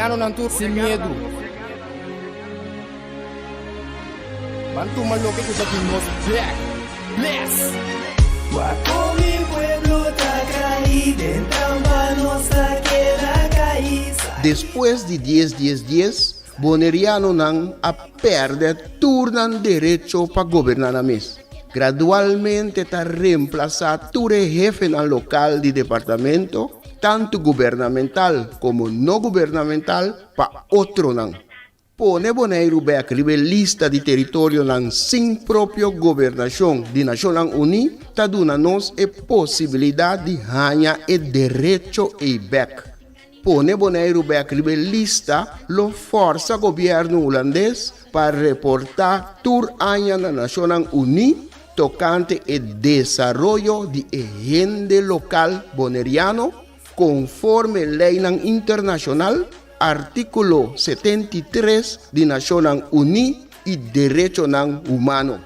Bonerianonan tur sin miedu. Ban tuma loke ku ta di nos bek. Bless! Wak kon mi pueblo ta kai den trampa nos ta keda kai. Despues di dies dies dies, Bonerianonan a pèrdè tur nan derecho pa goberná nan mes. Gradualmente ta remplasá tur e hefenan lokal di departamento, tantu gubernamental komo no gubernamental, pa otronan. Pone Boneiru bèk riba e lista di teritorionan sin propio gobernashon di Nashonnan Uní ta duna nos e posibilidat di haña e derecho ei bèk. Pone Boneiru bèk riba e lista lo fòrsa gobièrnu hulandes pa reportá tur aña na Nashonnan Uní tokante e desaroyo di e hende lokal boneriano konforme leinan internashonal, artíkulo 73 di Nashonnan Uní i derechonan humano.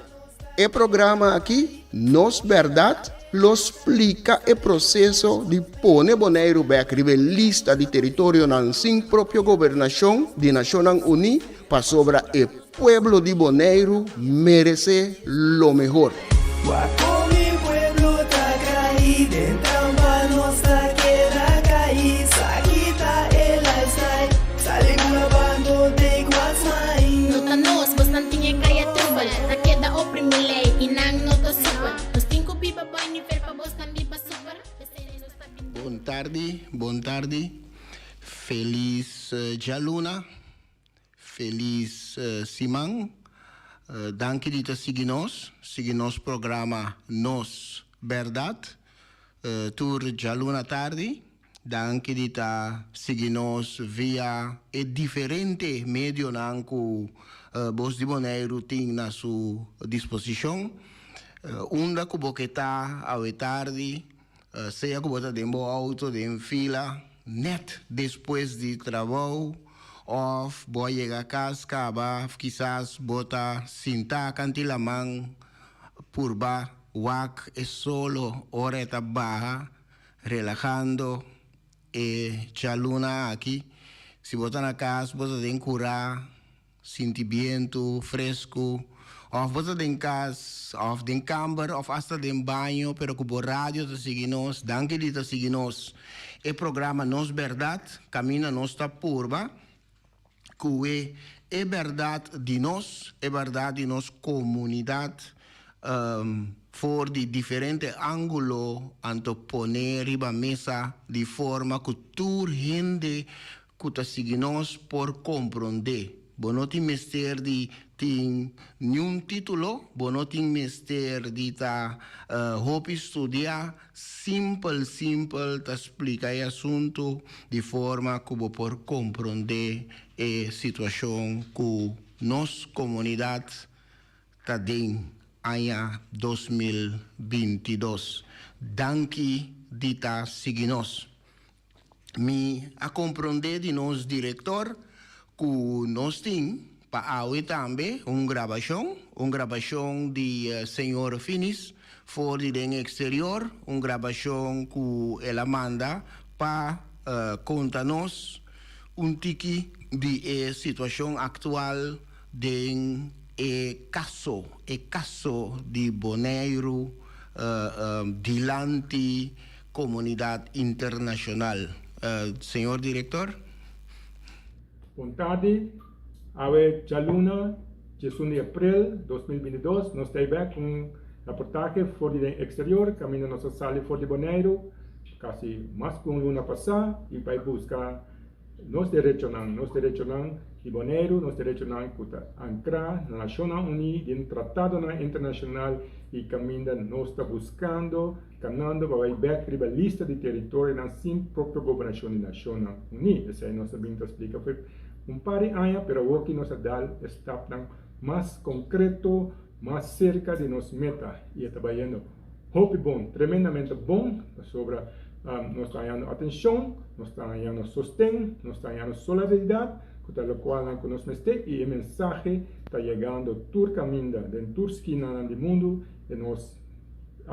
E programa aki, Nos Bèrdat, lo splika e proseso di pone Boneiru bèk riba e lista di teritorionan sin propio gobernashon di Nashonnan Uní pasobra e pueblo di Boneiru meresé lo mehor. Wak kon mi pueblo ta kai den trampa nos ta keda kai sa kita e lifestyle sali bula bando take what's mine. No ta nos, bosnan tin e kaya trubel. Ta keda oprimi lei i nan no ta supel. Nos tin ku biba boi nivel pa bosnan biba super. P'esei nos ta bin. Bon tardi, bon tardi. Felis djaluna, felis siman. Danki di ta sigui nos, sigui nos programa Nos Bèrdat tur djaluna tardi. Danki di ta sigui nos via e diferente medionan ku Bos di Boneiru tin na su disposishon. Unda ku bo ke ta awe tardi, sea ku bo ta den bo outo den fila nèt despues di trabou òf bo a yega kas kaba, kisas bo ta sintá kanti laman purba wak e solo ora e ta baha. Relahando e djaluna aki. Si bo ta na kas, bo ta den kurá, sinti bientu fresku, òf bo ta den kas, òf den kamber, òf asta den baño, pero ku bo radio ta sigui nos, danki di ta sigui nos. E programa Nos Bèrdat, kaminda nos ta purba ku e e bèrdat di nos, e bèrdat di nos komunidat for di diferente ángulo anto pone riba mesa di forma ku tur hende ku ta sigui nos por komprondé. Bo no tin mester di tin niun título, bo no tin mester di ta hopi studiá, Simpel simpel ta splika e asuntu di forma ku bo por komprondé e situashon ku nos komunidat ta den aña 2022. Danki di ta sigui nos. Mi a komprondé di nos direktor ku nos tin pa awe tambe un grabashon, un grabashon di señor Finis for di den eksterior, un grabashon ku el a manda pa konta nos un tiki di e situashon aktual den e kaso, e kaso di Boneiru dilanti Comunidad internacional. Señor Director. Bon tardi, awe djaluna 11 di april 2022 nos ta ei bek ku un raportahe for di den eksterior kaminda nos a sali for di Boneiru kasi mas ku un luna pasá i bai buska Nos derechonan, nos derechonan di Boneiru, nos derechonan ku ta ankrá na Nashonnan Uní den tratadonan internashonal i kaminda nos ta buskando, kanando pa bai bèk riba lista di teritorionan sin propio gobernashon di Nashonnan Uní. Esei nos a bin ta splika for un par di aña, pero awoki nos a dal e stapnan mas konkreto, mas serka di nos meta i e ta bayendo hopi bon, tremendamente bon, pasobra nos ta hañando atenshon, nos ta hañando sosten, nos ta hañando solidaridat, ku ta lokualnan ku nos mester i e mensahe ta yegando tur kaminda, den tur skinanan di mundu i nos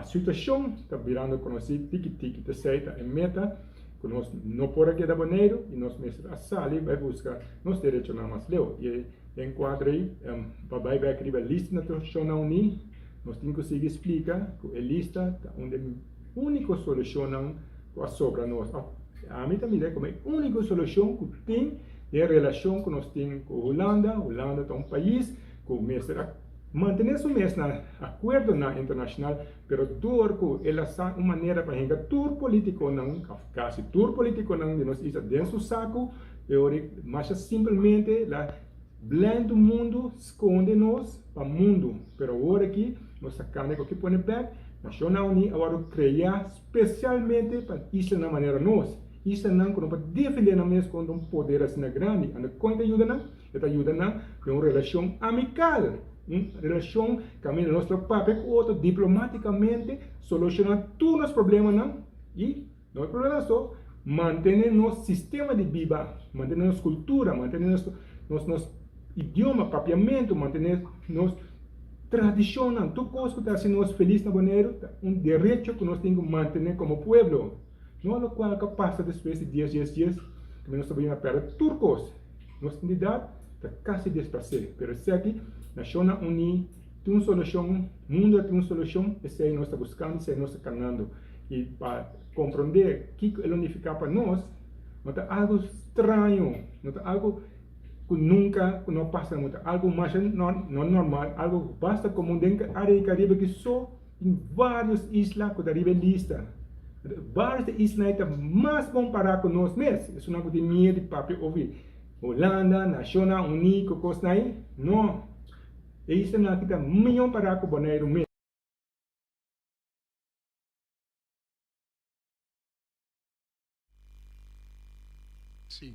situashon ta birando konosí tiki tiki. T'esei ta e meta. ku nos no por a keda Boneiru i nos mester a sali bai buska nos derechonan mas leu. I den kuadro ei, pa bai bek riba lista na Nashonnan Uní, nos tin ku sigui splika ku e lista ta un di e úniko solushonnan ku a sobra nos. Òf ami ta mira komo e úniko solushon ku tin den relashon ku nos tin ku Hulanda. Hulanda ta un pais ku mester a mantené su mes na akuerdonan internashonal, pero dor ku el a sa un manera pa hinka tur politikonan, òf kasi tur politikonan di nos isla den su saku, e ora ei masha simpelmente el a blèndu mundu, skonde nos pa mundu. Pero awor aki nos ta kambia ku aki pone bèk, Nashonnan Uní a wòrdu kreá spesialmente pa islanan manera nos, islanan ku no por defendé nan mes kontra un poder asina grandi. Anda kon e ta yuda nan? E ta yuda nan den un relashon amikal, un relashon kaminda nos lo papia ku otro diplomátikamente, solushoná tur nos problemanan i no e problema so, mantené nos sistema di biba, mantené nos kultura, mantené nos nos nos idioma, papiamentu, mantené nos tradishonnan, tur kos ku ta hasi nos felis na Boneiru ta un derecho ku nos tin ku mantené komo pueblo. No lokual ku a pasa despues di dies dies dies, kaminda nos ta bin a pèrdè tur kos. Nos identidad ta casi desplacé, pero esaki Nacionnan Uní tin un solucion, mundo a tin un solucion, esey nos ta buscando, esey nos ta canando. Y pa comprende kico e lo nifica pa nos, no ta algo straño, no ta algo cu nunca cu no a pasa, no ta algo masha no normal, algo basta comun den area di Caribe aki so. Tin varios isla ku ta riba e lista. Varios di e islanan ei ta mas bon pará ku nos mes. Esunnan ku tin miedu di papia ovi Hulanda, Nashonnan Uní ku kosnan ei, no. E islanan aki ta mihó pará ku Boneiru mes. Sí.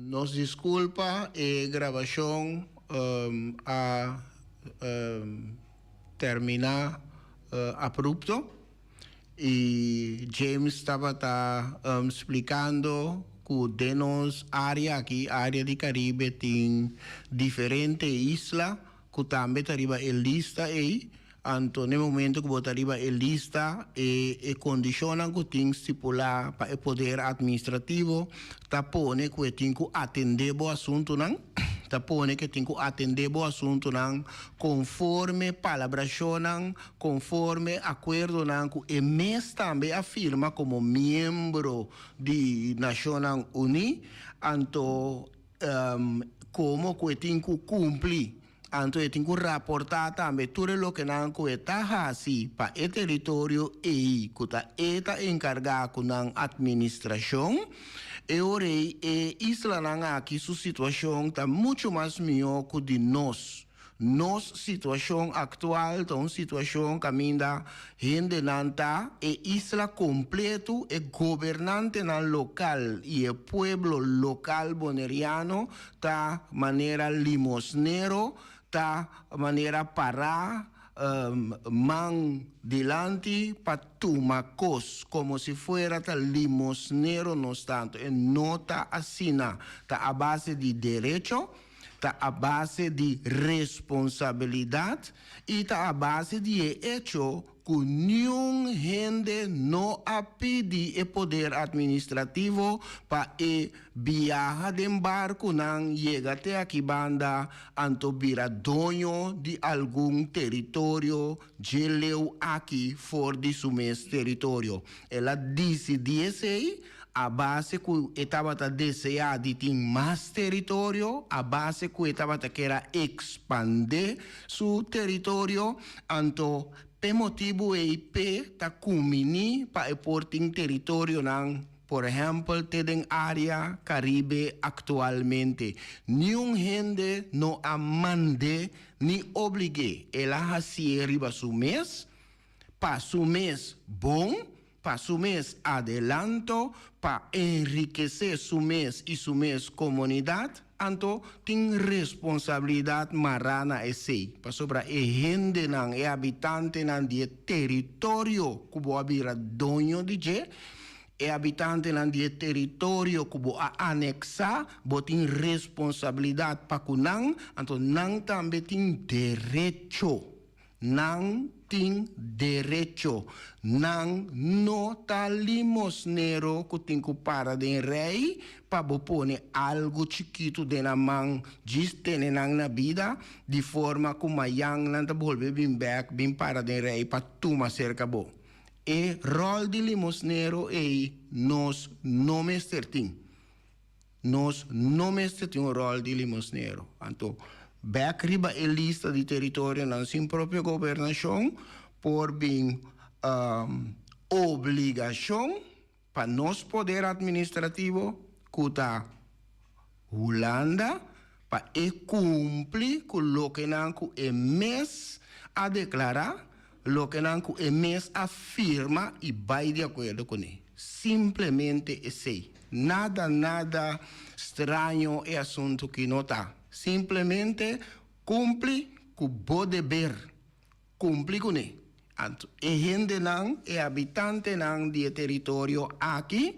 Nos disculpa, e grabacion a termina abrupto y James tabata splicando cu den nos area aki, area di Caribe, tin diferente isla cu tambe ta riba e lista ey. Anto n'e momento ku bo ta riba e lista, e e kondishonnan ku tin stipulá pa e poder atministrativo ta pone ku e tin ku atendé bo asuntunan, ta pone ku e tin ku atendé bo asuntunan konforme palabrashonnan, konforme akuerdonan ku e mes tambe a firma komo miembro di Nashonnan Uní. Anto komo ku e tin ku kumpli. Anto e tin ku raportá tambe tur e lokenan ku e ta hasi pa e teritorio ei ku ta e ta enkargá ku nan atministrashon. E ora ei e islanan aki su situashon ta muchu mas mihó ku di nos. Nos situashon aktual ta un situashon kaminda hendenan ta e isla kompletu, e gobernantenan lokal i e pueblo lokal boneriano Ta manera limosnero, ta manera pará man dilanti pa tuma kos, komo si fuera ta limosnero nos ta. Anto e no ta asina. Ta a base di derecho, ta a base di responsabilidat i ta a base di e echo ku niun hende no a pidi e poder administrativo pa e biaha den barkunan yega te aki banda anto bira doño di algun teritorio dje leu aki for di su mes teritorio. El a disidí esei a base ku e tabata deseá di tin mas teritorio, a base ku e tabata kier a ekspandé su teritorio, anto p'e motibu ei p'e ta kuminí pa e por tin teritorionan, por ehèmpel te den área Karibe aktualmente. Niun hende no a mand'é ni oblig'é, el a hasié riba su mes, pa su mes bon, pa su mes adelanto, pa enrikesé su mes i su mes komunidat, anto tin responsabilidat mará na esei, pasobra e hendenan, e habitantenan di e teritorio ku bo a bira doño di dje, e habitantenan di e teritorio ku bo a aneksá, bo tin responsabilidat pa ku nan, anto nan tambe tin derecho. Nan tin derecho. Nan no ta limosnero ku tin ku para den rei pa bo pone algu chikitu den nan man djis tene nan na bida di forma ku mayan nan ta bolbe bin bek bin para den rei pa tuma serka bo. E ròl di limosnero ei nos no mester tin. Nos no mester tin un ròl di limosnero. Anto, bèk riba e lista di teritorionan sin propio gobernashon por bin obligashon pa nos poder administrativo ku ta Hulanda pa e kumpli ku lokenan ku e mes a deklará, lokenan ku e mes a firma i bai di akuerdo kuné. Simplemente esei. Nada nada straño e asuntu ki no ta. Simplemente kumpli ku bo deber. Kumpli kuné. Anto e hendenan, e habitantenan di e teritorio aki,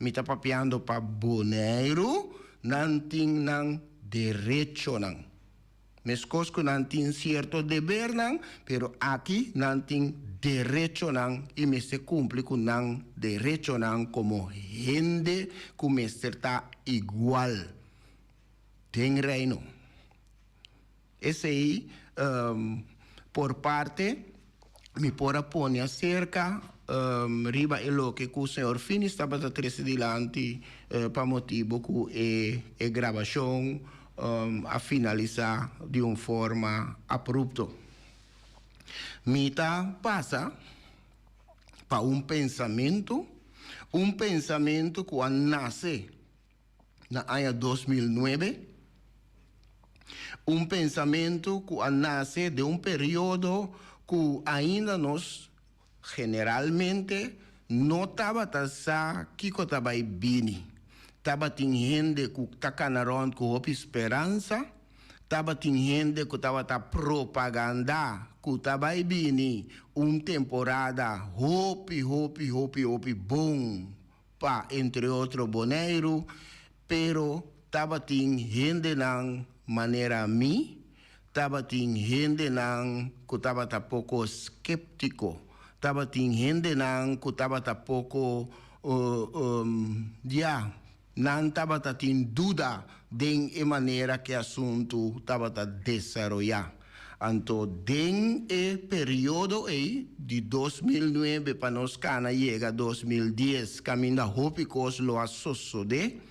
mi ta papiando pa Boneiru, nan tin nan derechonan. Meskos ku nan tin sierto debernan, pero aki nan tin derechonan i mester kumpli ku nan derechonan komo hende ku mester ta igual den Reino. Esei por parte mi por a pone aserka riba e loke ku señor Finis tabata trese dilanti pa motibu ku e grabashon a finalisá di un forma abrupto. Mi ta pasa pa un pensamentu, un pensamentu ku a nase na aña 2009, un pensamentu ku a nase den un periodo ku ainda nos generalmente no tabata sa kiko ta bai bini. Tabatin hende ku ta kana rònt ku hopi speransa, tabatin hende ku tabata propagandá ku ta bai bini un temporada hopi hopi hopi hopi bon pa entre otro Boneiru, pero tabatin hendenan manera mi, tabatin hendenan ku tabata poko sképtiko, tabatin hendenan ku tabata poko, ya, nan tabata tin duda den e manera ku e asuntu tabata desaroyá. Anto den e periodo ei, di 2009 pa nos kana yega 2010, kaminda hopi kos lo a sosodé,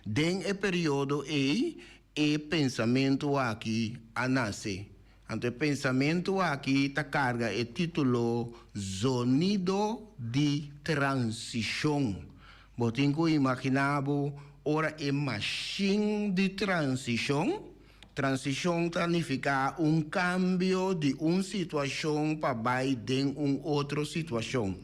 den e periodo ei e pensamentu aki a nase. Anto e pensamentu aki ta karga e título Zonido di Transishon. Bo tin ku imaginá bo ora e mashin di transishon. Transishon ta nifiká un kambio di un situashon pa bai den un otro situashon.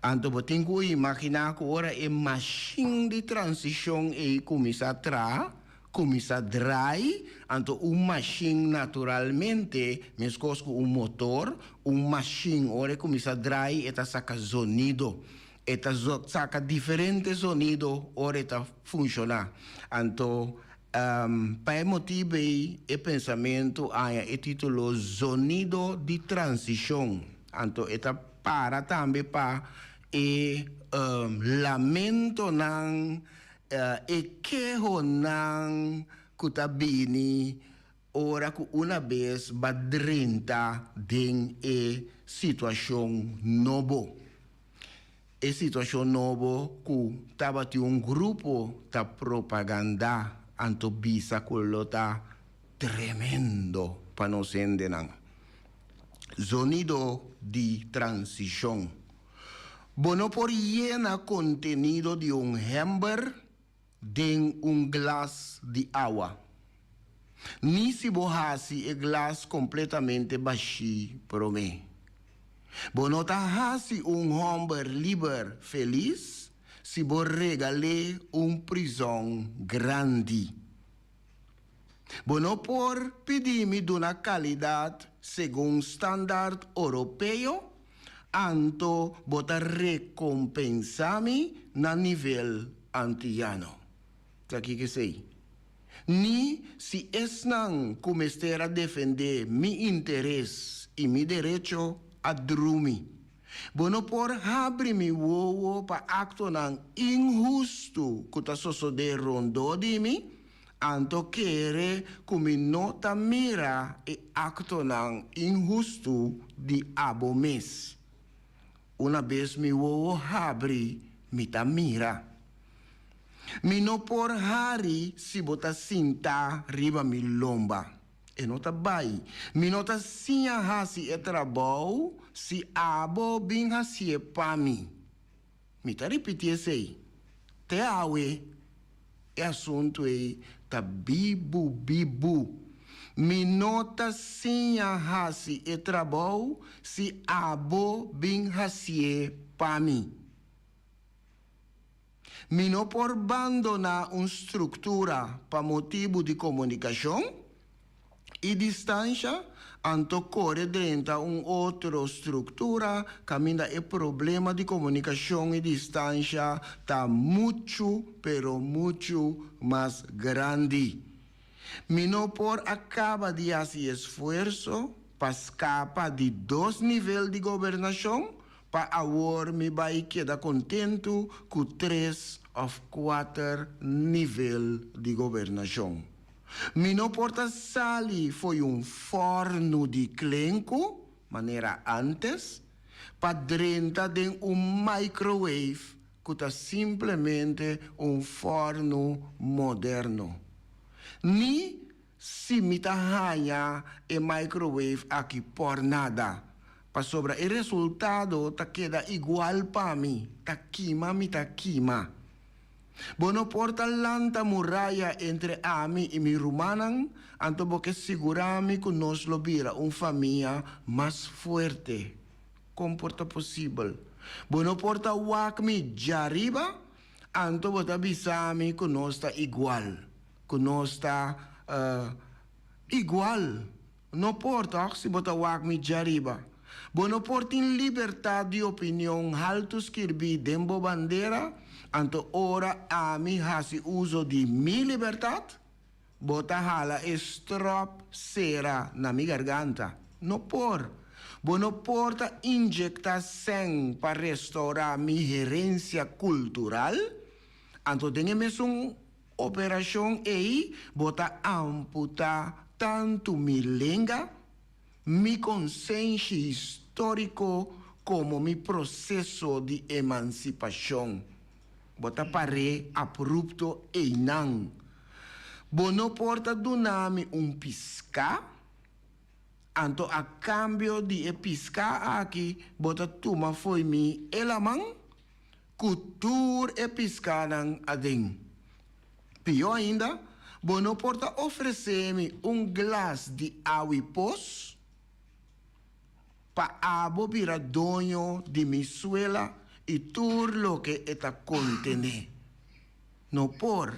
Anto bo tin ku imaginá ku ora e mashin di transishon ei kuminsá traha, kuminsá drai, anto un mashin naturalmente, meskos ku un motor, un mashin ora e kuminsá drai e ta saka zonido. E ta saka diferente zonido ora e ta funshoná. Anto Pa e motibu ei e pensamentu haña e título Zonido di Transishon. Anto e ta para tambe pa e lamentonan, e kehonan ku ta bini ora ku una bes ba drenta den e situashon nobo. E situashon nobo ku tabatin un grupo ta propagandá anto bisa ku lo ta tremendo pa nos hendenan. Zonido di transishon. Bo no por yena kontenido di un hèmber den un glas di awa, ni si bo hasi e glas kompletamente bashí promé. Bo no ta hasi un hòmber liber felis si bo regal'é un prizòn grandi. Bo no por pidi mi duna kalidat segun standaard oropeo, anto bo ta rekompensá mi na nivel antiyano. Sa kiko esei? Ni si esnan ku mester a defendé mi interes i mi derecho a drumi. Bo no por habri mi wowo pa aktonan inhustu ku ta sosodé rondó di mi, anto kere ku mi no ta mira e aktonan inhustu di abo mes. Una bes mi wowo habri, mi ta mira. Mi no por hari si bo ta sintá riba mi lomba. E no ta bai. Mi no ta siña hasi e trabou si abo bin hasié pa mi. Mi ta ripití esei. Te awe e asuntu ei ta bibu bibu. Mi no ta siña hasi e trabou si abo bin hasié pa mi. Mi no por bandoná un struktura pa motibu di komunikashon i distansha, anto kore drenta un otro struktura kaminda e problema di komunikashon i distansha ta muchu pero muchu mas grandi. Mi no por a kaba di hasi esfuerso pa skapa di dos nivel di gobernashon Pa awor mi bai keda kontentu ku tres òf kuater nivel di gobernashon. Mi no por ta sali fo'i un fòrnu di klenku, manera ántes, pa drenta den un microwave ku ta simplemente un fòrnu moderno. Ni Si mi ta haña e microwave aki por nada, pasobra e resultado ta keda igual pa mi, ta kima mi ta kima. Bo no por ta lanta muraya entre ami i mi rumannan, anto bo ke sigurá mi ku nos lo bira un famia mas fuerte. Kon por ta posibel? Bo no por ta wak mi djariba, anto bo ta bisa mi ku nos ta igual. Ku nos ta igual. No por tòg si bo ta wak mi djariba. Bo no por tin libertat di opinion haltu skirbí den bo bandera, anto ora ami hasi uso di mi libertat, bo ta hala e stròp sera na mi garganta. No por. Bo no por ta injektá sèn pa restourá mi herensia kultural, anto den e mesun Operashon ei bo ta amputá tantu mi lenga, mi konsenshi históriko komo mi proseso di emansipashon. Bo ta par'é abrupto einan. Bo no por ta duna mi un piská, anto a kambio di e piská aki bo ta tuma fo'i mi e laman? Ku tur e piskánan aden. Pió ainda, bo no por ta ofresé mi un glas di awi pos? Pa abo bira doño di mi suela i tur loke e ta kontené. No por.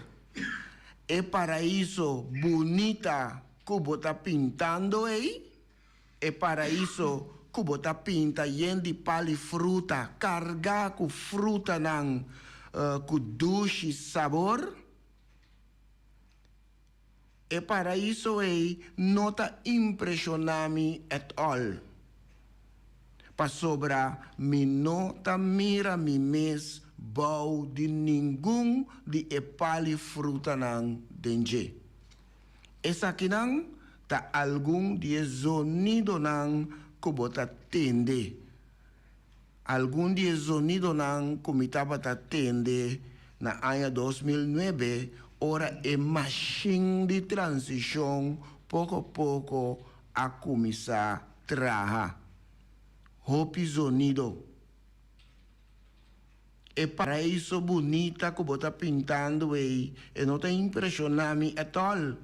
E paraiso bunita ku bo ta pintando ei? E paraiso ku bo ta pinta yen di pal i fruta, kargá ku frutanan ku dushi sabor, e paraiso ei no ta impreshoná mi at all, pasobra mi no ta mira mi mes bou di ningun di e pal i frutanan den dje. Esakinan ta algun di e zonidonan ku bo ta tende. Algun di e zonidonan ku mi tabata tende na aña 2009 ora e mashin di transishon poko poko a kuminsá traha. Hopi zonido. E paraiso bunita ku bo ta pintando ei, e no ta impreshoná mi ètòl,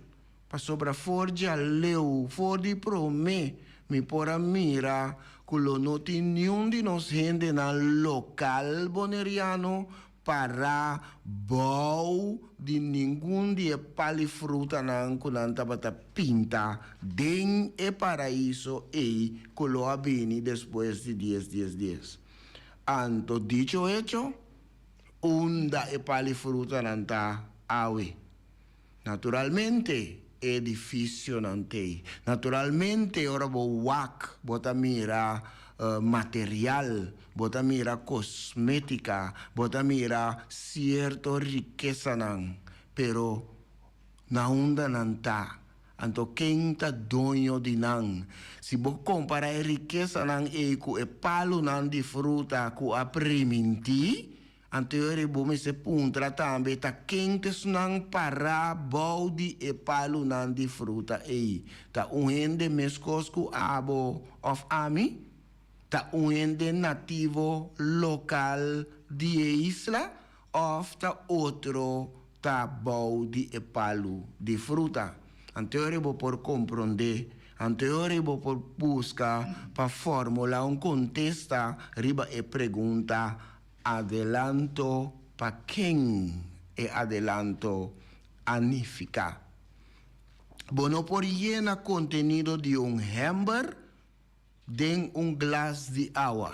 pasobra for djaleu, for di promé, mi por a mira ku lo no tin niun di nos hendenan lokal boneriano pará bou di ningun di e pal'i frutanan ku nan tabata pinta den e paraiso ei ku lo a bini despues di dies dies dies. Anto dicho hecho, unda e pal'i frutanan ta awe? Naturalmente e edificionan t'ey. Naturalmente ora bo wak bo ta mira material, bo ta mira cosmetica, bo ta mira cierto rikesanan, pero na unda nan ta? Anto ken ta doño di nan? Si bo compara e rikesanan ey cu e palunan di fruta cu a primintí, anto e bo mester puntra tambe ta ken ta esnan pará bou di e palunan di fruta ey. Ta un hende mescos cu abo of ami? Ta un hende nativo local di e isla of ta otro ta bou di e palu di fruta. Anto ora bo por komprondé, anto ora bo por buska pa formulá un kontesta riba e pregunta adelanto pa ken e adelanto a nifiká. Bo no por yena kontenido di un hèmber den un glas di awa.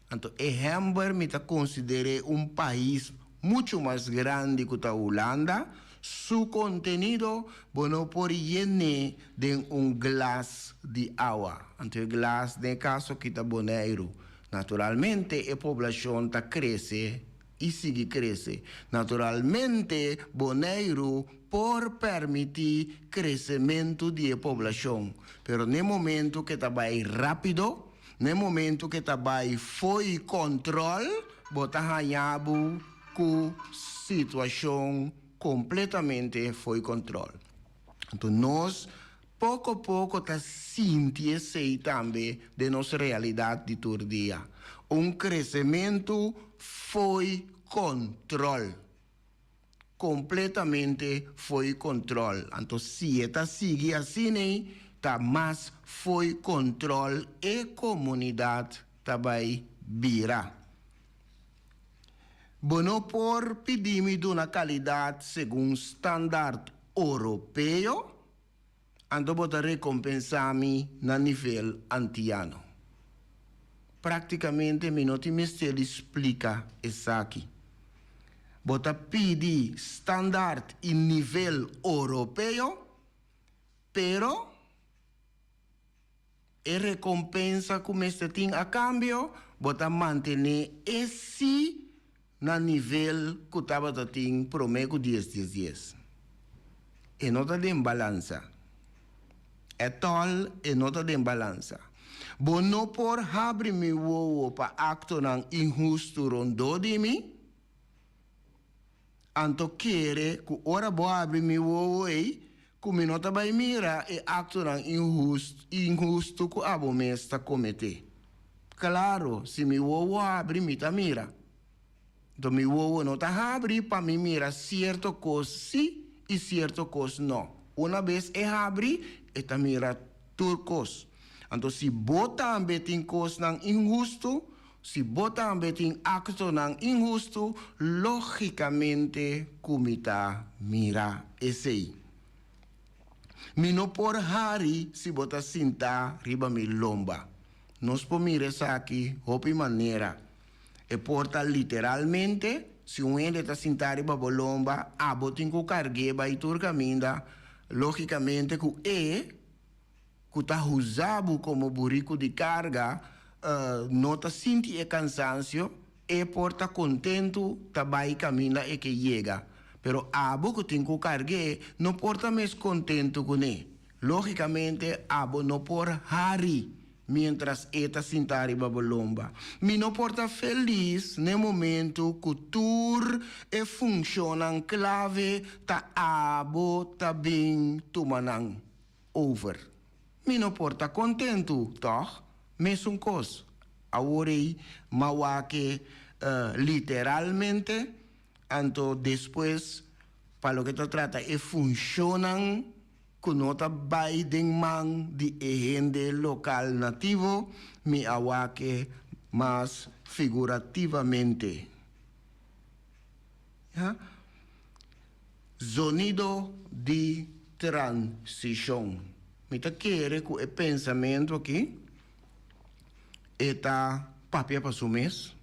Anto e hèmber mi ta konsider'é un pais muchu mas grandi ku ta Hulanda, su kontenido bo no por yen'é den un glas di awa. Anto e glas den e kaso aki ta Boneiru. Naturalmente e poblashon ta krese i sigui krese. Naturalmente Boneiru por permití kresementu di e poblashon, pero n'e momentu ke ta bai rápido, n'e momentu ke ta bai fo'i kòntròl, bo ta haña bo ku situashon kompletamente fo'i kòntròl. Anto nos poko poko ta sinti esei tambe den nos realidat di tur dia, un kresementu fo'i kòntròl. Kompletamente fo'i kòntròl. Anto si e ta sigui asin'ei, ta mas fo'i kòntròl e komunidat ta bai bira. Bo no por pidi mi duna kalidat segun standaard oropeo, anto bo ta rekompensá mi na nivel antiano. Práktikamente mi no tin mester di splika esaki. Bo ta pidi standaard i nivel oropeo, pero. E rekompensa ku mester tin a kambio, bo ta mantené e sí na nivel ku tabata tin promé ku dies dies dies. E no ta den balansa. At all e no ta den balansa. Bo no por habri mi wowo pa aktonan inhustu rondó di mi, Anto kere ku ora bo habri mi wowo ei, ku mi no ta bai mira e aktonan inhustu ku abo mes ta kometé. Klaro, si mi wowo habri, mi ta mira. Anto mi wowo no ta habri pa mi mira sierto kos sí i sierto kos nò. Una bes e habri, e ta mira tur kos. Anto si bo tambe tin kosnan inhustu, Si bo tambe tin aktonan inhustu, lógikamente ku mi ta mira esei. Mi no por hari si bo ta sintá riba mi lomba. Nos por mira esaki hopi manera. E por ta literalmente, si un hende ta sintá riba bo lomba, abo tin ku karg'é bai tur kaminda, lógikamente ku e ku ta huza bo komo buriku di karga no ta sinti e kansansio, e por ta kontentu ta bai kaminda e ke yega. Pero abo ku tin ku karg'é no por ta mes kontentu kuné. Lógikamente abo no por hari miéntras e ta sintá riba bo lomba. Mi no por ta felis n'e momentu ku tur e funshonnan klave ta abo ta bin tuma nan. Over. Mi no por ta kontentu, tòg? Mesun kos. Awor ei m'a wak e literalmente, anto despues pa loke ta trata e funshonnan ku no ta bai den man di e hende lokal nativo, mi a wak e mas figurativamente. Ya. Zonido di transishon. Mi ta kere ku e pensamentu aki e ta papia pa su mes.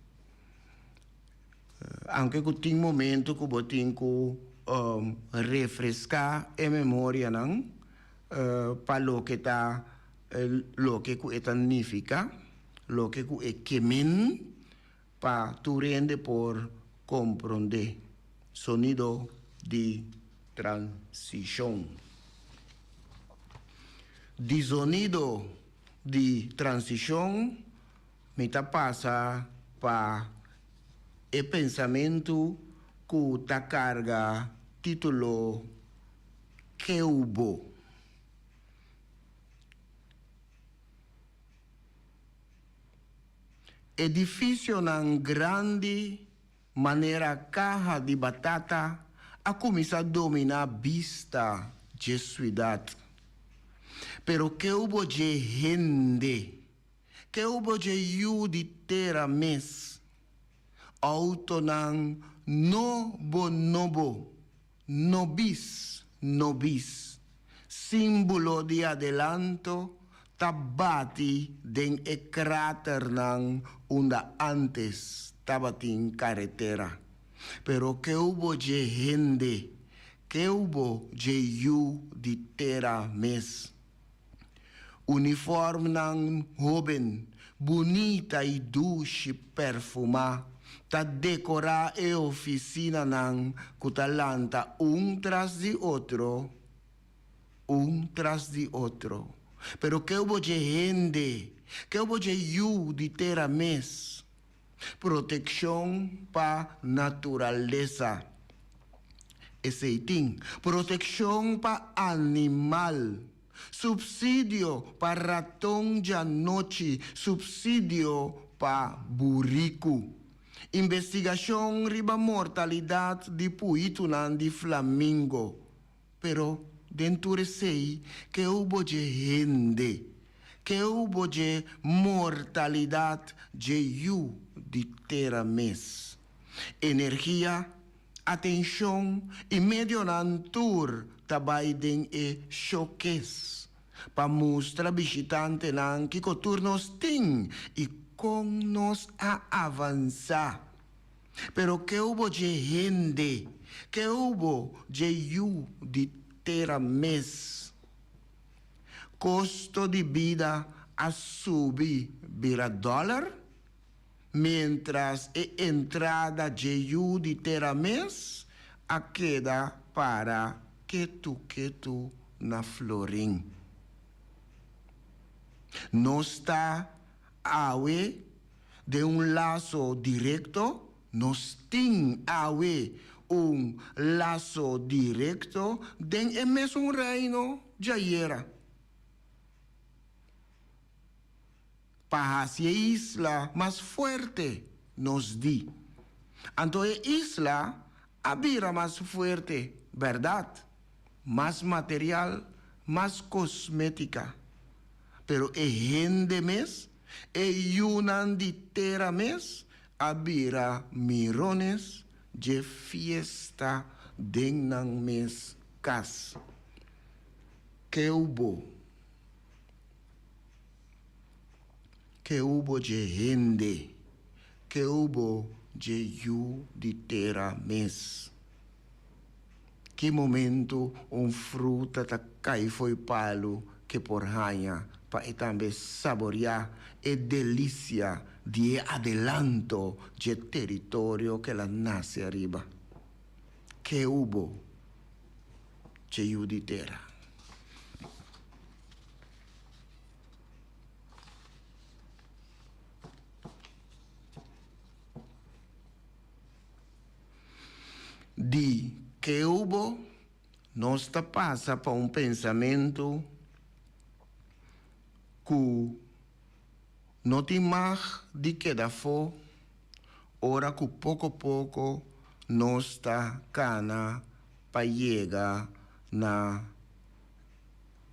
Aunke ku tin momentu ku bo tin ku. refreská e memorianan pa loke ta loke ku e ta nifiká, loke ku e ke men pa tur hende por komprondé. Sonido di transishon. Di zonido di transishon mi ta pasa pa e pensamentu ku ta karga título Keubo. Edifisionan grandi manera kaha di batata a kuminsá dominá bista dje suidat. Pero keubo dje hende? Keubo dje yu di tera mes? Outonan nobo nobo, nobis nobis, símbolo di adelanto ta bati den e kraternan unda ántes tabatin karetera. Pero keubo dje hende, keubo dje yu di tera mes? Uniformnan hóben, bunita i dushi perfumá ta dekorá e ofisinanan ku ta lanta un tras di otro, un tras di otro. Pero keubo dje hende, keubo dje yu di tera mes? Protekshon pa naturalesa. Esei tin, protekshon pa animal, supsidio pa raton djanochi, supsidio pa buriku. Investigashon riba mortalidat di puitunan di flamingo. Pero den tur esei ke hubo dje hende, ke hubo dje mortalidat dje yu di tera mes. Energia, atenshon i medionan tur ta bai den e showcase pa mustra bishitantenan kiko tur nos tin i kon nos a avansá. Pero ke hubo dje hende, ke hubo dje yu di tera mes? Kosto di bida a subi bira dòler, miéntras e entrada dje yu di tera mes a keda para ketu ketu na florin. Nos ta awe Den un laso direkto, nos tin awe un laso direkto den e mesun Reino djayera. Pa hasi e isla mas fuerte, nos di. Anto e isla a bira mas fuerte, bèrdat? Mas material, mas kosmétika. Pero e hende mes, e yunan di tera mes, a bira mirones dje fiesta den nan mes kas. Keubo. Keubo dje hende. Keubo dje yu di tera mes. Ki momento un fruta ta kai fo'i palu ke por haña pa e tambe saboriá e delisia di e adelanto dje teritorio ke el a nase ariba? Ke hubo dje yu di tera? Di keubo nos ta pasa pa un pensamentu ku no tin mag di keda afó ora ku poko poko nos ta kana pa yega na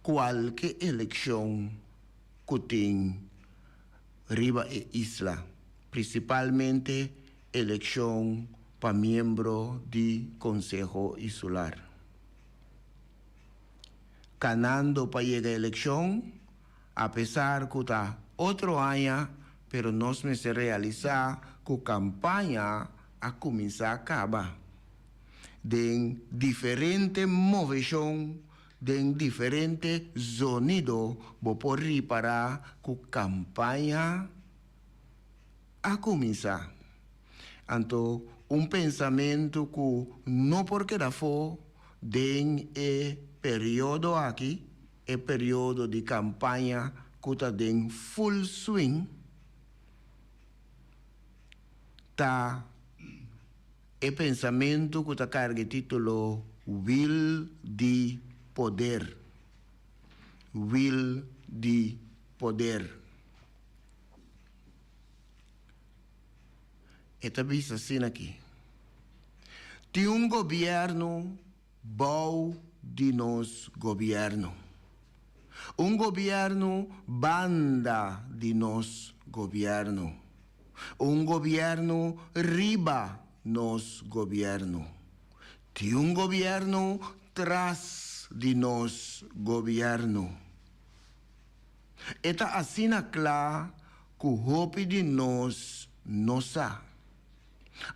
kualke elekshon ku tin riba e isla. Prinsipalmente elekshon pa miembro di Konseho Isular. Kanando pa yega elekshon, apesar ku ta otro aña, pero nos mester realisá ku kampaña a kuminsá kaba. Den diferente moveshon, den diferente zonido bo por ripará ku kampaña a kuminsá. Anto un pensamentu ku no por keda afó den e periodo aki, e periodo di kampaña ku ta den full swing, ta e pensamentu ku ta karga e título Wil di Poder. Wil di Poder. E ta bisa asina aki, Tin un gobièrnu bou di nos gobièrnu. Un gobièrnu banda di nos gobièrnu. Un gobièrnu riba nos gobièrnu. Tin un gobièrnu tras di nos gobièrnu. E ta asina kla ku hopi di nos no sa.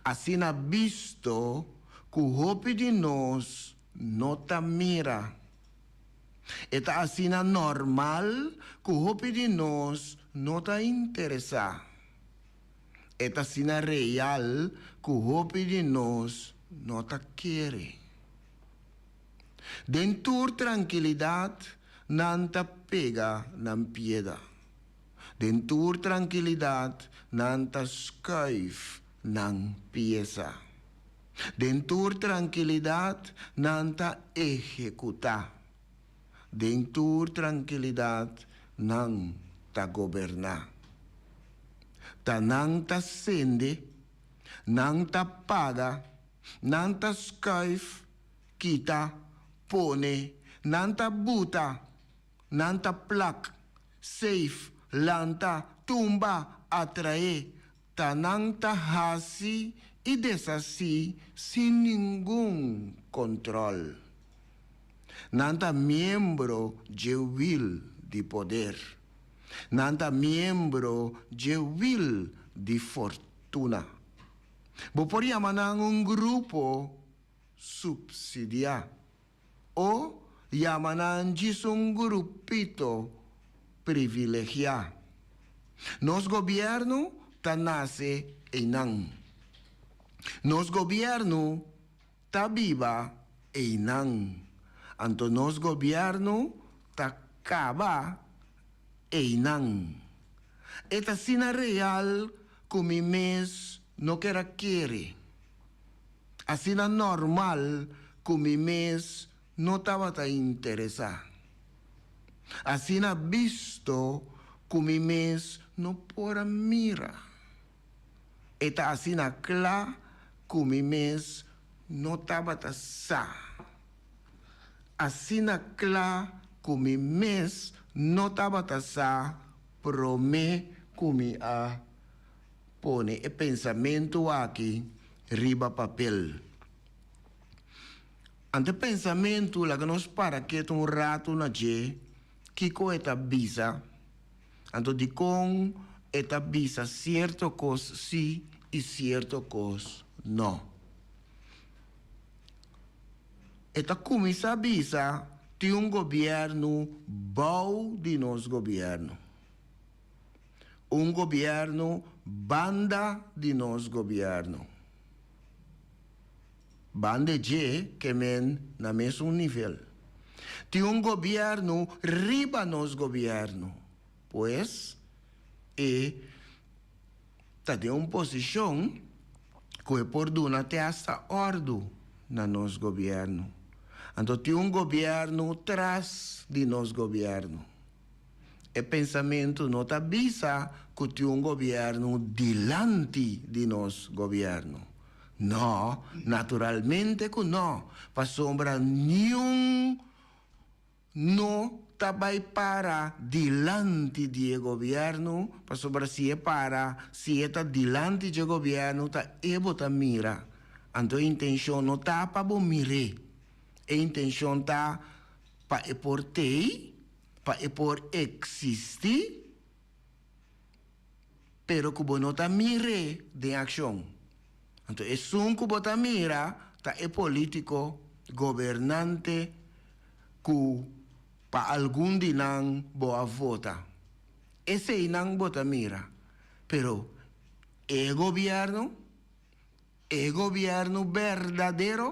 Asina bisto ku hopi di nos no ta mira. E ta asina normal ku hopi di nos no ta interesá. E ta asina real ku hopi di nos no ta kere. Den tur trankilidat nan ta pega nan pieda. Den tur trankilidat nan ta skuif nan piesa. Den tur trankilidat nan ta ehekutá. Den tur trankilidat nan ta goberná. Ta nan ta sende, nan ta paga, nan ta skuif, kita, pone, nan ta buta, nan ta plak, safe, lanta, tumba, atraé, ta nan ta hasi i deshasí sin ningun kontròl. Nan ta miembro dje wil di poder. Nan ta miembro dje wil di fortuna. Bo por yama nan un grupo supsidiá o yama nan djis un grupito privilegiá. Nos gobièrnu ta nase einan. Nos gobièrnu ta biba einan. Anto nos gobièrnu ta kaba einan. E ta asina real ku mi mes no ker a kere. Asina normal ku mi mes no tabata interesá. Asina bisto ku mi mes no por a mira. E ta asina kla ku mi mes no tabata sa. Asina kla ku mi mes no tabata sa promé ku mi a Pone e pensamentu aki riba papel. Ante pensamentu laga nos para ketu un ratu na dje kiko e ta bisa, anto dikon e ta bisa sierto kos si i sierto kos no. E ta kuminsá bisa tin un gobièrnu bou di nos gobièrnu. Un gobierno banda di nos gobierno. Banda dje ke men na mesun nivel. Tin un gobierno riba nos gobierno. Pues e ta den un posishon ku e por duna te hasta ordu na nos gobierno. Anto tin un gobierno tras di nos gobierno. E pensamentu no ta bisa ku tin un gobièrnu dilanti di nos gobièrnu. No, naturalmente ku no, pasobra niun no ta bai para dilanti di e gobièrnu, pasobra si e para, si e ta dilanti dje gobièrnu ta e bo ta mira. Anto e intenshon no ta pa bo mir'é, e intenshon ta pa e por tei, pa e por eksistí, pero ku bo no ta mir'é den akshon. Anto esun ku bo ta mira ta e polítiko, gobernante ku pa algun di nan bo a vota. Eseinan bo ta mira. Pero e gobièrnu, e gobièrnu berdadero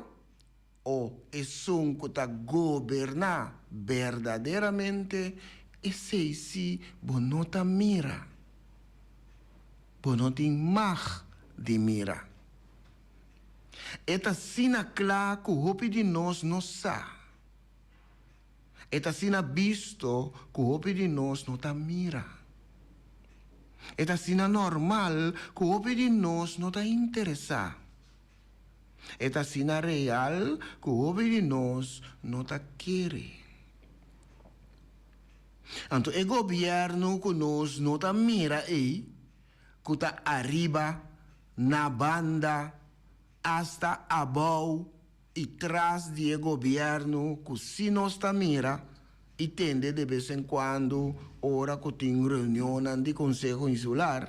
o esun ku ta goberná berdaderamente, esei sí bo no ta mira. Bo no tin mag di mira. E ta asina kla ku hopi di nos no sa. E ta asina bisto ku hopi di nos no ta mira. E ta asina normal ku hopi di nos no ta interesá. E ta asina real ku hopi di nos no ta kere. Anto e gobièrnu ku nos no ta mira ei, ku ta ariba, na banda, asta abou i tras di e gobièrnu ku sí nos ta mira i tende de bes en kuando ora ku tin reunionnan di Konseho Insular,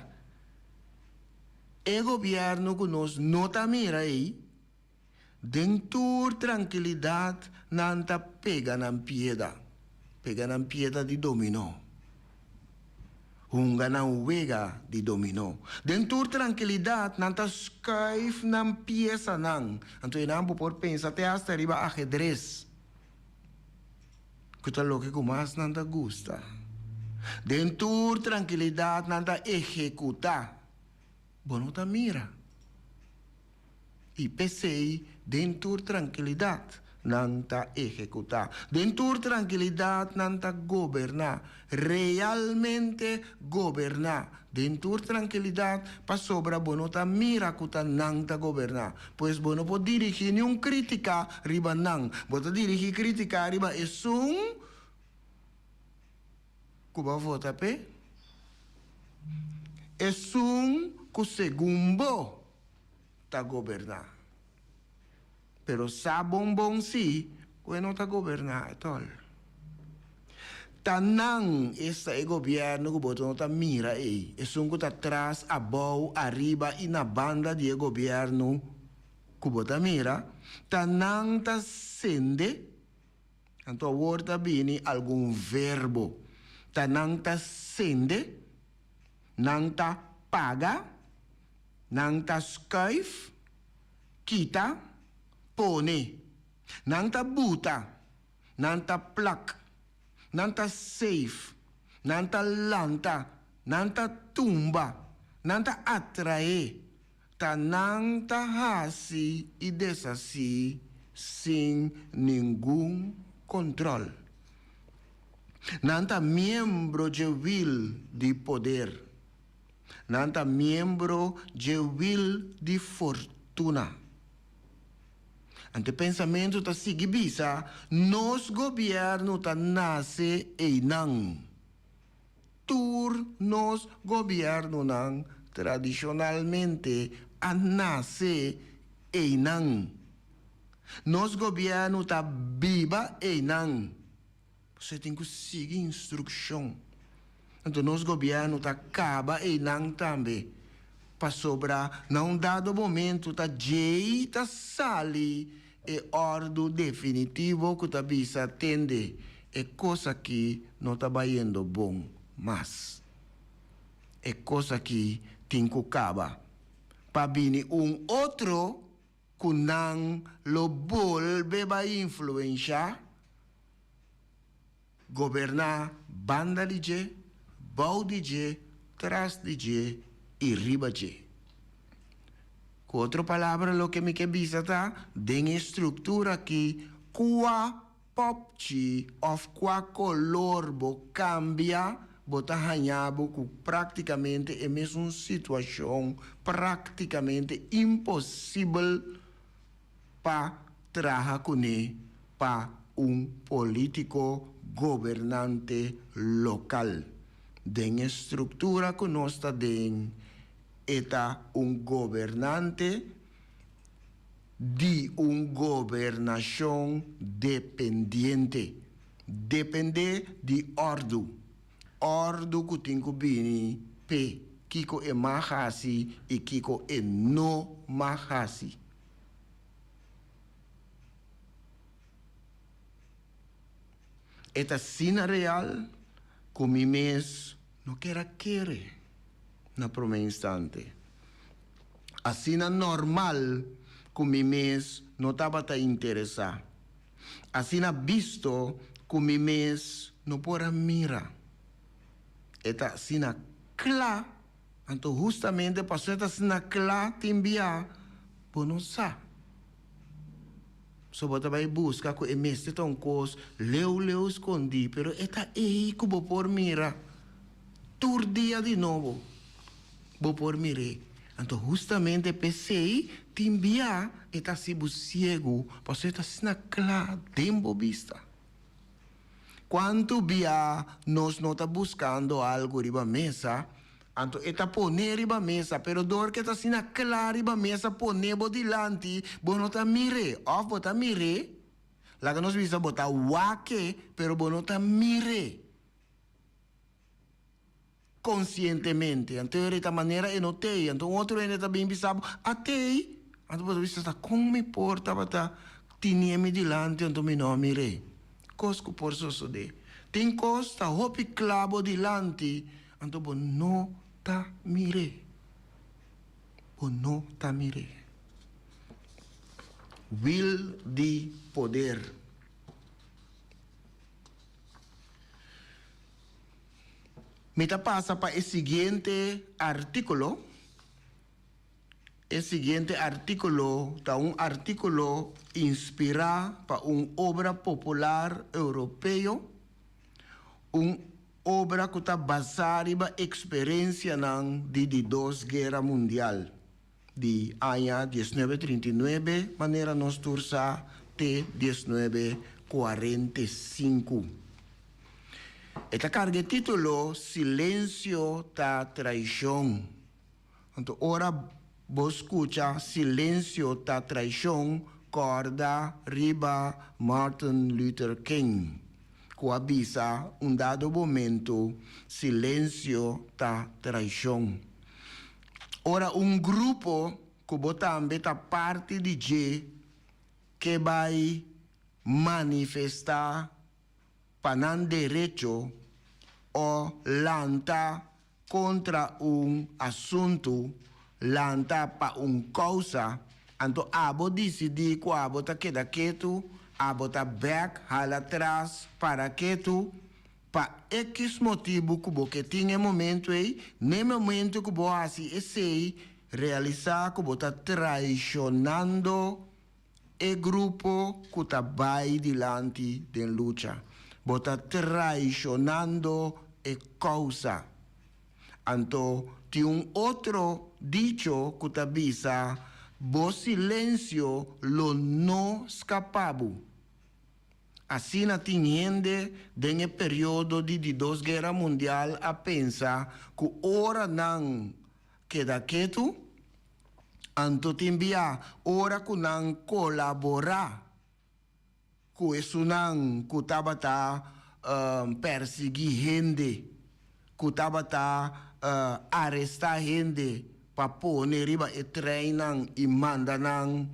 e gobièrnu ku nos no ta mira ei, den tur trankilidat nan ta pega nan pieda, pega nan pieda di dominó, hunga nan wega di dominó. Den tur trankilidat nan ta skuif nan piesanan. Anto einan bo por pensa te asta riba ahedres, ku ta loke ku mas nan ta gusta. Den tur trankilidat nan ta ehekutá. Bo no ta mira. I p'esei den tur trankilidat nan ta ehekutá. Den tur trankilidat nan ta goberná, realmente goberná. Den tur trankilidat, pasobra bo no ta mira ku ta nan ta goberná. Pues bo no por dirigí niun krítika riba nan. Bo ta dirigí krítika riba esun ku bo a vota p'e, esun ku segun bo ta goberná. Pero sa bon bon si ku e no ta goberná etòl. Ta nan, esta e gobièrnu ku bo no ta mira ei, esun ku ta tras, abou, ariba i na banda di e gobièrnu ku bo ta mira, ta nan ta sende. Anto awor ta bini algun verbo. Ta nan ta sende, nan ta paga, nan ta skuif, kita, pone. Nan ta buta, nan ta plak, nan ta seif, nan ta lanta, nan ta tumba, nan ta atraé. Ta nan ta hasi i deshasí sin ningun kontròl. Nan ta miembro dje wil di poder. Nan ta miembro dje wil di fortuna. Anto e pensamentu ta sigui bisa, Nos gobièrnu ta nase einan. Tur nos gobièrnunan tradishonalmente a nase einan. Nos gobièrnu ta biba einan. Pasobra e tin ku sigui instrukshon. Anto nos gobièrnu ta kaba einan tambe. Pasobra na un dado momentu ta djei ta sali e òrdu definitivo ku ta bisa tende e kos aki no ta bayendo bon mas. E kos aki tin ku kaba pa bini un otro ku nan lo bolbe bai influenshá, goberná banda di dje, bou di dje, tras di dje i riba dje. Ku otro palabra loke mi ke bisa ta den e struktura aki kua Popchi of cua color bo cambia, bo ta haña bo cu practicamente e mesun situacion practicamente imposibel pa traha cune pa un politico gobernante local. Den e structura cu nos ta den e ta un gobernante. Di un gobernashon dependiente. Dependé di òrdu. Òrdu ku tin ku bini p'e kiko e mag hasi i kiko e no mag hasi. E ta asina real ku mi mes no ker a kere na promé instante. Asina normal ku mi mes no tabata interesá. Asina bisto ku mi mes no por a mira. E ta asina kla, anto hustamente pasobra e ta asina kla tin bia bo no sa. So bo ta bai buska ku e mester ta un kos leu leu skondí, pero e ta ei ku bo por mira tur dia di nobo. Bo por mir'é. Anto hustamente p'esei tin bia e ta hasi bo siegu, pasobra e ta asina kla den bo bista. Kuantu bia nos no ta buskando algu riba mesa, anto e ta poné riba mesa, pero dor ku e ta asina kla riba mesa poné bo dilanti, bo no ta mir'é. Òf bo ta mir'é, laga nos bisa bo ta wak-e, pero bo no ta mir'é konsientemente. Anto e ta manera e no t'ei. Anto un otro hende ta bin bisa bo, A t'ei? Anto bo ta bisa, Ta kon mi por tabata tinié mi dilanti anto mi no a mir'é? Kos ku por sosodé. Tin kos ta hopi kla bo dilanti, anto bo no ta mir'é. Bo no ta mir'é. Wil di poder. Mi ta pasa pa e siguiente artíkulo. E siguiente artíkulo ta un artíkulo inspirá pa un obra popular europeo, un obra ku ta basá riba eksperensianan di di Dos Guera Mundial, di aña diesnuebe trinta i nuebe, manera nos tur sa, te diesnuebe kuarenta i sinku. E ta karga e título Silensio ta Traishon. Anto ora bo skucha Silensio ta Traishon, kòrda riba Martin Luther King, ku a bisa un dado momento, Silensio ta traishon. Ora un grupo ku bo tambe ta parti di dje ke bai manifestá pa nan derecho o lanta kontra un asuntu, lanta pa un kousa, anto abo disidí ku abo ta keda ketu, abo ta bèk, hala tras, para ketu, pa ekis motibu ku bo ke tin e momentu ei, n'e momentu ku bo hasi esei, realisá ku bo ta traishonando E grupo ku ta bai dilanti den lucha. Bo ta traishonando e kousa. Anto tin un otro dicho ku ta bisa, Bo silensio lo no skapa bo. Asina tin hende den e periodo di di dos guera mundial a pensa ku ora nan keda ketu, anto tin bia ora ku nan kolaborá ku esunnan ku tabata pèrsiguí hende, ku tabata arestá hende pa pone riba e treinnan i manda nan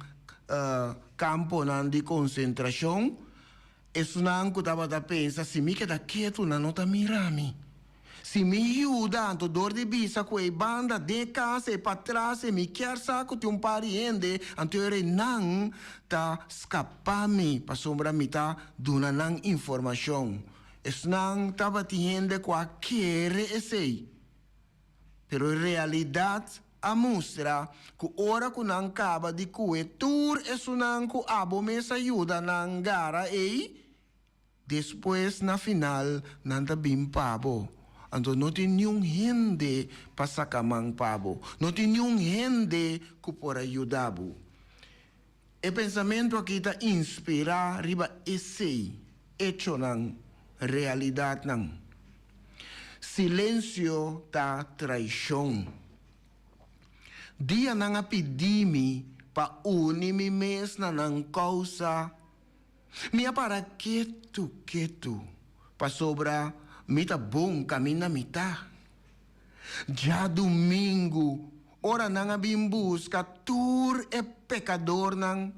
kamponan di konsentrashon, Esunnan ku tabata pensa, Si mi keda ketu, nan no ta mira mi. Si mi yuda, anto dor di bisa ku e banda den e kas ei patras ei mi kier sa ku tin un par di hende, anto e rei nan ta skapa mi pasobra mi ta duna nan informashon. Esnan tabatin hende ku a kere esei. Pero e realidat a mustra ku ora ku nan kaba di kue tur esunnan ku abo mes a yuda nan gara ei, despues na final nan ta bin pa bo. Anto no tin niun hende pa saka man pa bo. No tin niun hende ku por a yuda bo. E pensamentu aki ta inspirá riba esei echonan, realidatnan. Silensio ta traishon. Dia nan a pidi mi pa uni mi mes na nan kousa, mi a para ketu ketu, pasobra mi ta bon kaminda mi ta. Djadumingu, ora nan a bin buska tur e pekadornan.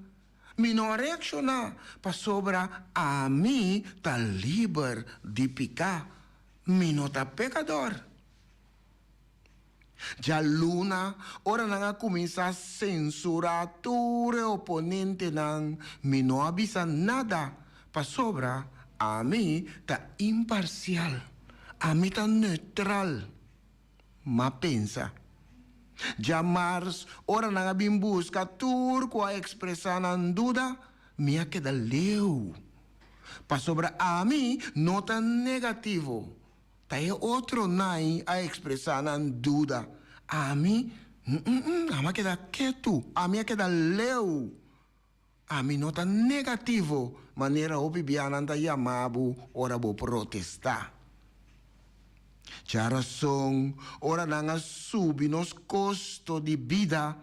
Mi no a reakshoná, pasobra ami ta liber di piká. Mi no ta pekador. Djaluna, ora nan a kuminsá sensurá tur e oponentenan, mi no a bisa nada, pasobra ami ta imparsial, ami ta neutral. M'a pensa. Djamars, ora nan a bin buska tur ku a ekspresá nan duda, mi a keda leu. Pasobra ami no ta negativo. Ta e otronan a ekspresá nan duda. Ami, mm-mm, ami a keda ketu, ami a keda leu. Ami no ta negativo manera hopi bianan ta yama bo ora bo protestá. Djarason, ora nan a subi nos kosto di bida,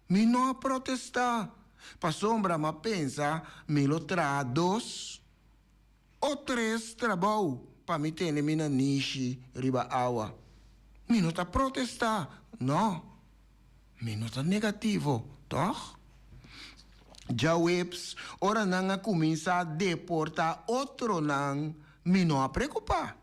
mi no a protestá, pasobra m'a pensa mi lo traha dos o tres trabou pa mi tene mi nanishi riba awa. Mi no ta protestá, no. Mi no ta negativo, tòg? Djaweps, ora nan a kuminsá deportá otronan, mi no a preokupá,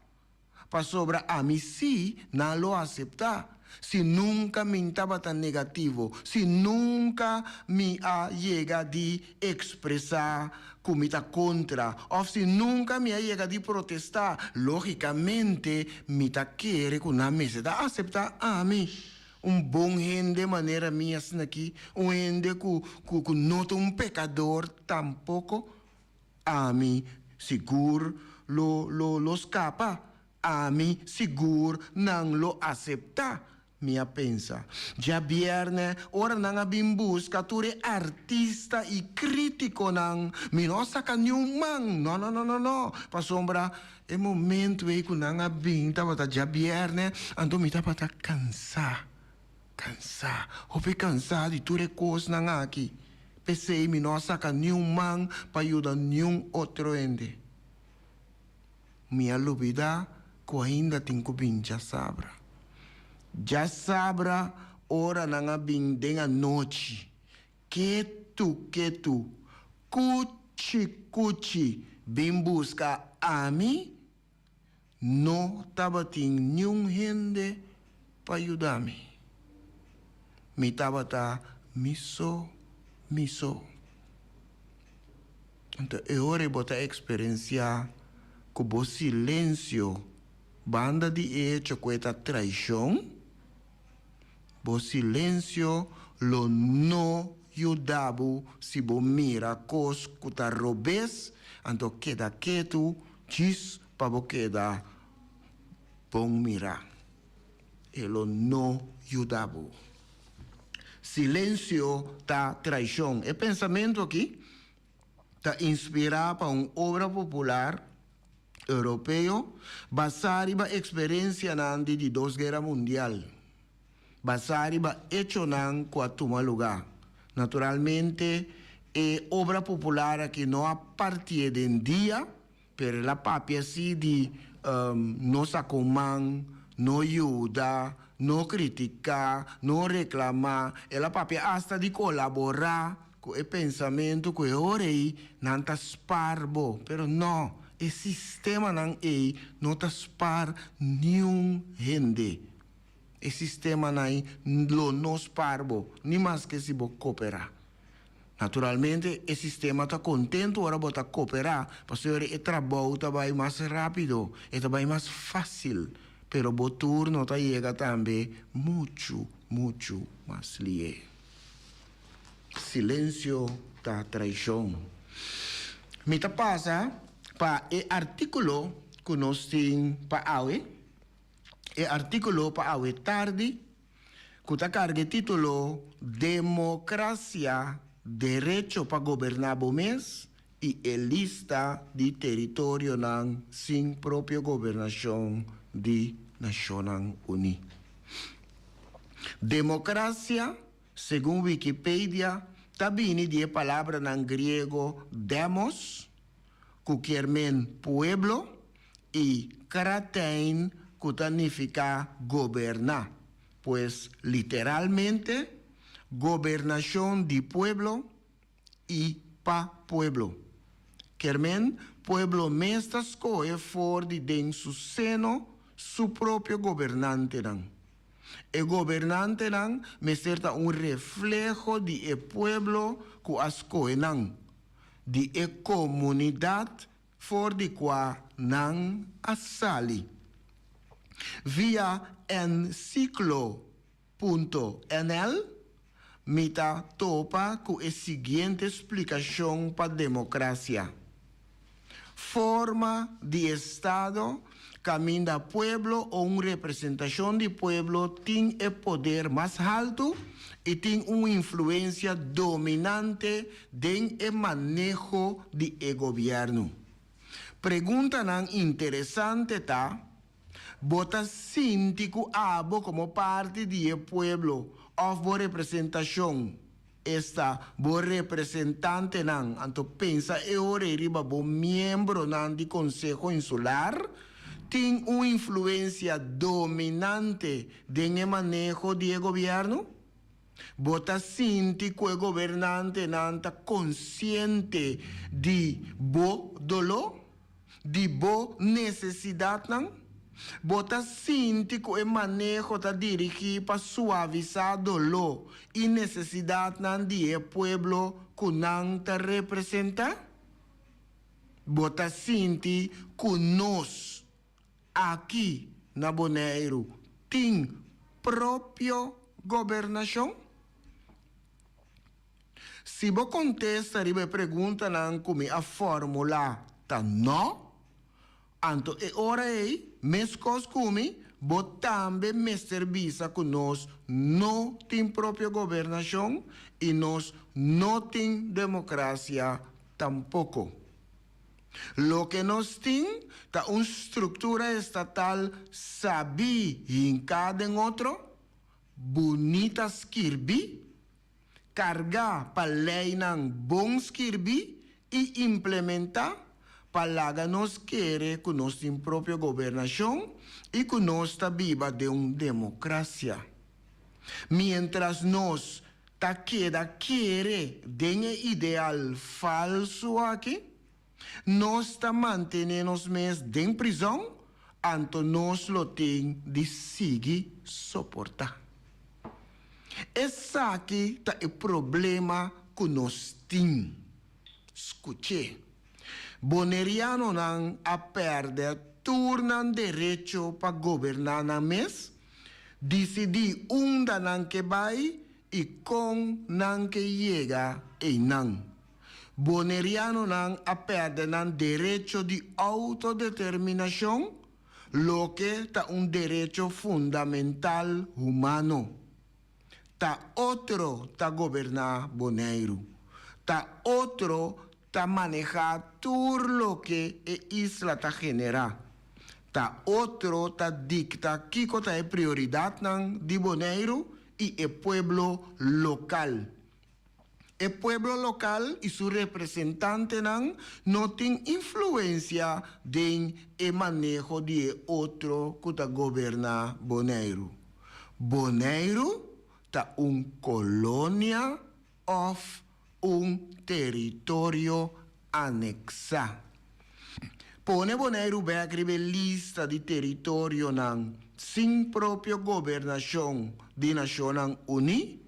pasobra ami sí nan lo aseptá. Si nunka mi tabata negativo, si nunka mi a yega di ekspresá ku mi ta kontra òf si nunka mi a yega di protestá, lógikamente mi ta kere ku nan mester ta aseptá ami. Un bon hende manera mi asin'aki, un hende ku ku ku no ta un pekador tampoko, ami sigur lo lo lo skapa, ami sigur nan lo aseptá, mi a pensa. Djabièrnè, ora nan a bin buska tur e artista i krítikonan, mi no a saka niun man, no no no no no, pasobra E momento ei ku nan a bin tabata djabièrnè, anto mi tabata kansá, kansá, hopi kansá di tur e kosnan aki. P'esei mi no a saka niun man pa yuda niun otro hende. Mi a lubidá ku ainda tin ku bin djasabra. Djasabra ora nan a bin den anochi, Ketu ketu, kuchi kuchi bin buska ami, no tabatin niun hende pa yuda mi. Mi tabata mi so mi so. Anto e ora ei bo ta eksperensiá ku bo silensio banda di e echo ku e ta traishon, Bo silencio lo no yuda bo si bo mira cos cu ta robes, anto keda ketu djis pa bo keda bon mira. E lo no yuda bo. Silencio ta traicion. E pensamento aki ta inspira pa un obra popular Europeo basá riba eksperensianan di di Dos Guera Mundial, basá riba echonan ku a tuma lugá. Naturalmente, e obra popular aki no a partié den dia, pero el a papia sí di no saka un man, no yuda, no kritiká, no reklamá. El a papia asta di kolaborá Ku e pensamentu ku e ora ei nan ta spar bo, pero no, e sistemanan ei no ta spar niun hende. E sistemanan ei lo no spar bo, ni maske si bo koperá. Naturalmente, e sistema ta kontentu ora bo ta koperá, pasobra e trabou ta bai mas rápido, e ta bai mas fásil, pero bo turno ta yega tambe muchu, muchu mas lié. Silencio ta traicion. Mi ta pasa pa e articulo cu nos tin pa awe, e articulo pa awe tardi cu ta carga e titulo Democracia, derecho pa goberna bo mes y e lista di teritorionan sin propio gobernacion di Nacionnan Uni. Democracia Segun Wikipedia, ta bini di e palabranan griego demos, ku kier men pueblo, i kratein, ku ta nifiká goberná. Pues, literalmente, gobernashon di pueblo. i pa pueblo. Kier men, pueblo mes ta skohe for di den su seno su propio gobernantenan. E gobernantenan mester ta un refleho di e pueblo ku a skohe nan, di e komunidat for di kua nan a sali. Via Encyclo punto nl mi ta topa ku e siguiente splikashon pa demokrasia, Forma di estado kaminda pueblo o un representashon di pueblo tin e poder mas haltu i tin un influensia dominante den e maneho di e gobièrnu. Preguntanan interesante ta, Bo ta sinti ku abo komo parti di e pueblo òf bo representashon, esta, bo representantenan, anto pensa e ora ei riba bo miembronan di Konseho Insular, tin un influensia dominante den e maneho di e gobièrnu? Bo ta sinti ku e gobernantenan ta konsiente di bo doló? Di bo nesesidatnan? Bo ta sinti ku e maneho ta dirigí pa suavisá doló i nesesidatnan di e pueblo ku nan ta representá? Bo ta sinti ku nos aki na Boneiru tin propio gobernashon? Si bo kontesta riba e preguntanan ku mi a formulá ta nò, anto e ora ei, meskos ku mi, bo tambe mester bisa ku nos no tin propio gobernashon i nos no tin demokrasia tampoko. Loke nos tin ta un struktura estatal sabí hinká den otro, bunita skirbí, kargá pa leinan bon skirbí i implementá pa laga nos kere ku nos tin propio gobernashon i ku nos ta biba den un demokrasia. Miéntras nos ta keda kere den e ideal falsu aki, nos ta mantené nos mes den prizòn, anto nos lo tin di sigui soportá. Esaki ta e problema ku nos tin. Skuch'é. Bonerianonan a pèrdè tur nan derecho pa goberná nan mes, disidí unda nan ke bai i kon nan ke yega einan. Bonerianonan a pèrdè nan derecho di outodeterminashon, loke ta un derecho fundamental humano. Ta otro ta goberná Boneiru. Ta otro ta manehá tur loke e isla ta generá. Ta otro ta dikta kiko ta e prioridatnan di Boneiru i e pueblo lokal. E pueblo lokal i su representantenan no tin influensia den e maneho di e otro ku ta goberná Boneiru. Boneiru ta un kolonia òf un teritorio aneksá. Pone Boneiru bèk riba e lista di teritorionan sin propio gobernashon di Nashonnan Uní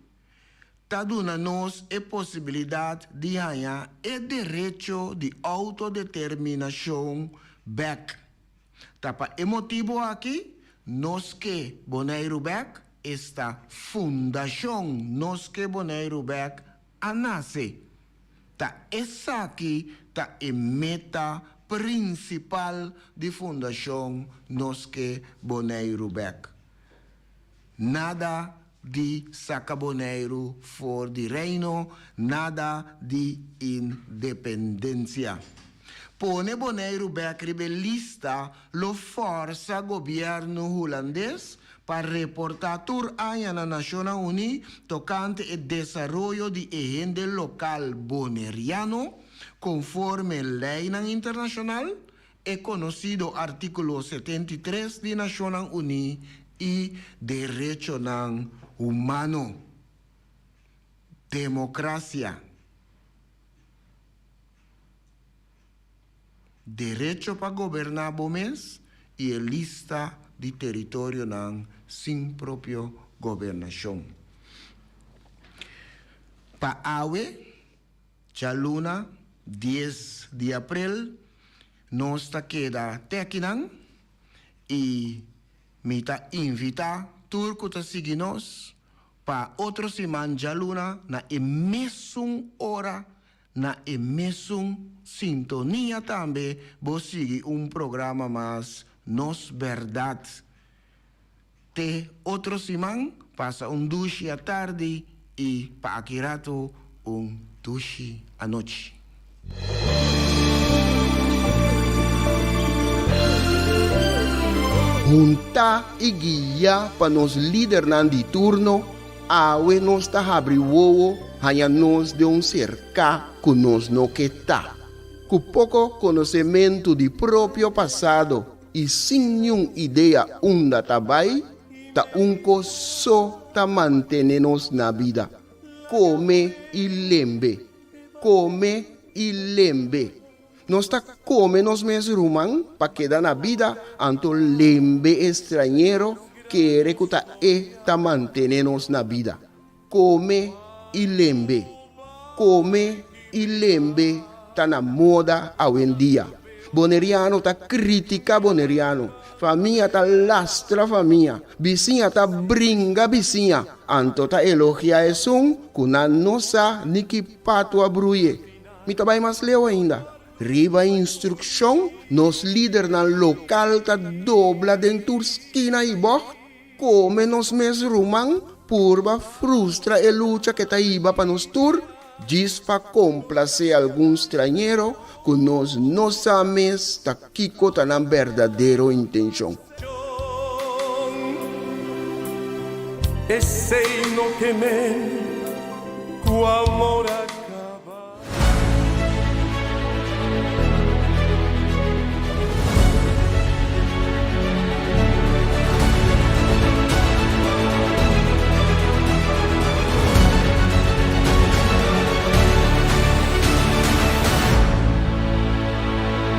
ta duna nos e posibilidat di haña e derecho di outodeterminashon bèk. Ta pa e motibu aki Nos Ke Boneiru Bèk, esta Fundashon Nos Ke Boneiru Bèk a nase. Ta esaki ta e meta prinsipal di Fundashon Nos Ke Boneiru Bèk. Nada di saka Boneiru for di Reino, nada di independensia. Pone Boneiru bèk riba e lista lo fòrsa gobièrnu hulandes pa reportá tur aña na Nashonnan Uní tokante e desaroyo di e hende lokal boneriano konforme leinan internashonal, E konosido Artíkulo 73 di Nashonnan Uní i Derechonan Humano. Demokrasia. Derecho pa goberná bo mes i e lista di teritorionan sin propio gobernashon. Pa awe, djaluna dies di aprel, nos ta keda te akinan i mi ta invitá tur ku ta sigui nos pa otro siman djaluna na e mesun ora Na e mesun sintonia tambe bo sigui un programa mas Nos Berdad. Te otro siman, pasa un dushi atardi y pa aki rato un dushi anochi. Huntá i guiá pa nos lidernan di turno, Awe nos ta habri wowo haña nos den un serká ku nos no ke ta. Ku poko konosementu di propio pasado i sin niun idea unda ta bai, ta un kos so ta mantené nos na bida, kome i lembe, kome i lembe. Nos ta kome nos mes ruman pa keda na bida, anto lembe e strañero kere ku ta e ta mantene nos na bida. Kome i lembe. Kome i lembe ta na moda awendia. Boneriano ta kritika boneriano, famia ta lastra famia, bisiña ta bringa bisiña, anto ta elogia esun ku nan no sa ni ki patu a bruye. Mi ta bai mas leu ainda. Riba instrukshon, nos lidernan lokal ta dobla den tur skina i bògt, kome nos mes ruman, purba frustra e lucha ke ta hiba pa nos tur, djis pa komplasé algun strañero ku nos no sa mes ta kiko ta nan berdadero intenshon. Esei no ke men ku amor a.